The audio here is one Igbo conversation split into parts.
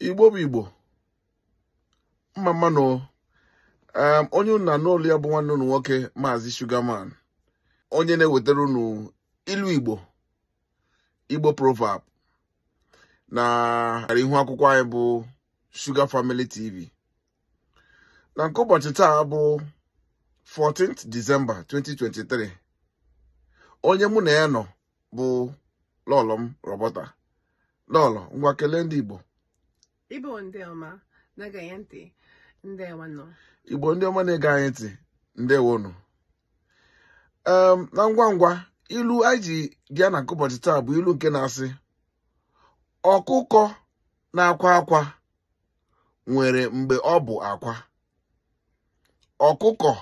Igbo bụ Igbo, mma mma nụ. Onye unu na-anụ olu ya bụ nwanne unu nwoke, Maazị Sugarman, onye na-ewetara unu ilu Igbo, Igbo proverb, na ihu akwụkwọ anyị bụ Sugar Family TV. Na nke ụbọchị taa bụ 14th December 2023, onye mụ na ya nọ bụ lọlọ m, Roberta. Lọlọ, ngwa, kelee ndị Igbo. Igbo ndị ọma na-ege ntị, ndewo. Igbo ndị ọma na-ege anyị ntị, ndewonu. Na ngwa ngwa, ilu anyị ji bịa na nke ụbọchị taa bụ ilu nke na-asị, ọkụkọ na-akwa akwa nwere mgbe ọ bụ akwa. Ọkụkọ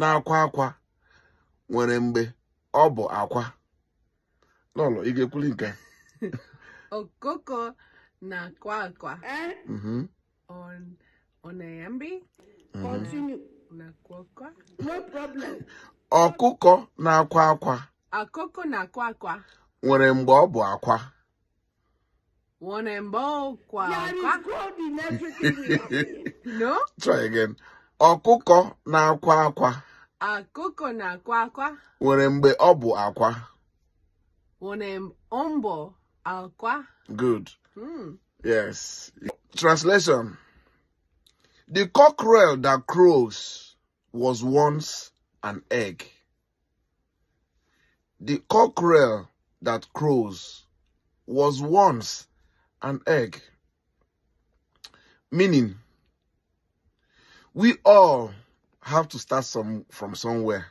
na-akwa akwa nwere mgbe ọ bụ akwa. Lọlọ, ị ga-ekwuli nke a? Ọkụkọ na-akwa akwa. Ọ na-embi Continue. na-akwa akwa. No problem. Ọkụkọ na-akwa akwa Ọkụkọ na-akwa akwa nwere mgbe ọ bụ akwa. Nwere mgbe ọ kwa There akwa. is God in everything we are saying. No? Try again. Ọkụkọ na-akwa akwa Ọkụkọ na-akwa akwa nwere mgbe ọ bụ akwa. Nwere mbọ akwa. Good. Yes. Translation. The cockerel that crows was once an egg. The cockerel that crows was once an egg. Meaning, we all have to start from somewhere.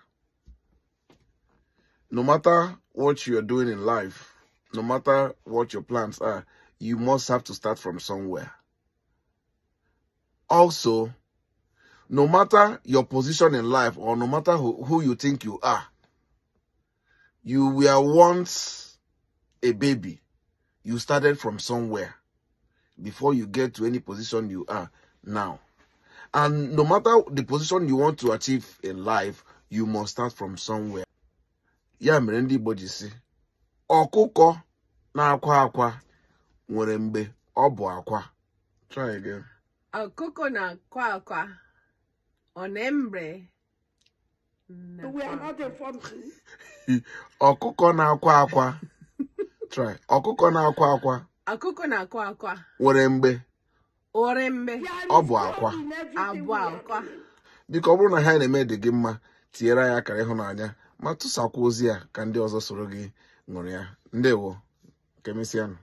No matter what you're doing in life, no matter what your plans are, you must have to start from somewhere. Also, no matter your position in life or no matter who you think you are, you were once a baby. You started from somewhere before you get to any position you are now. And no matter the position you want to achieve in life, you must start from somewhere. Ya mere ndị Igbo ji sị, ọkụkọ na-akwa akwa nwere mgbe ọ bụ akwa. Try again. Ọkụkọ na-akwa akwa. Ọ na-embre We are not informed. Ọkụkọ na-akwa akwa. Try. Ọkụkọ na-akwa akwa Ọkụkọ na-akwa akwa nwere mgbe nwere mgbe There ọ is bụ God akwa. in everything abụ we are akwa. doing. Biko, ọ bụrụ na ha na-eme dị gị mma, tinyere anyị akara ịhụnanya ma tụsakwa ozi a ka ndị ọzọ soro gị ṅụrụ ya. Ndewo, ka emesịanụ.